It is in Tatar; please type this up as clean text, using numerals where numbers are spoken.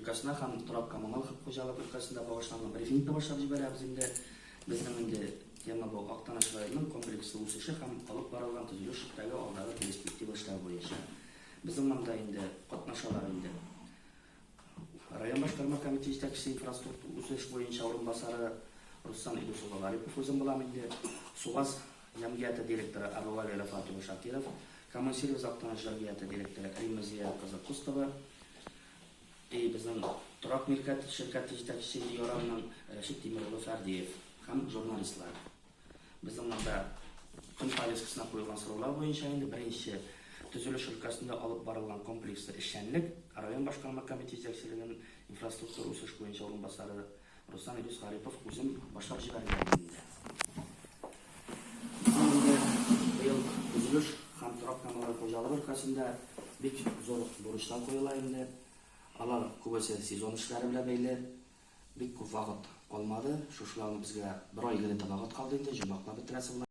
өлкәсенә һәм торак-коммуналь хуҗалык өлкәсендә багышланган брифингны башлап җибәрәбез инде. Безнең инде тема бу Актаныш районының комплекслы үсеше һәм алып барылган төзелеш эштәге алдагы перспектива эшләр буенча. Безнең монда инде катнашалар инде район башкарма комитеты җитәкчесе инфраструктур үсеш буенча урынбасары Руслан Илдус улы Гарипов, үзем булам инде, Сугаз җәмгыяте директоры Әбүгали Рафат улы Шакиров, Коммунсервис Актаныш җәмгыяте директоры Римма Зия кызы Кустова и безнең торак милкәт ширкәте җитәкчесе инде Яранның Рәшит Тимер улы Фәрдиев һәм журналистлар. Безнең монда көн повесткасына куелган сораулар буенча инде беренче төзелеш өлкәсендә алып барылган комплекслы эшчәнлек район башкарма комитеты җитәкчелегенең инфраструктура үсеш буенча урынбасары Руслан Илүс Гарипов үзем башлап җибәргән инде. Безнең инде быел төзелеш һәм торак коммуналь хуҗалыгы өлкәсендә бик зур бурычлар куела инде. Алар күбесе сезон эшләре белән бәйле. Бик күп вакыт калмады. Шушыларны безгә бер ай гына вакыт калды инде, җомгаклап бетерәсе була.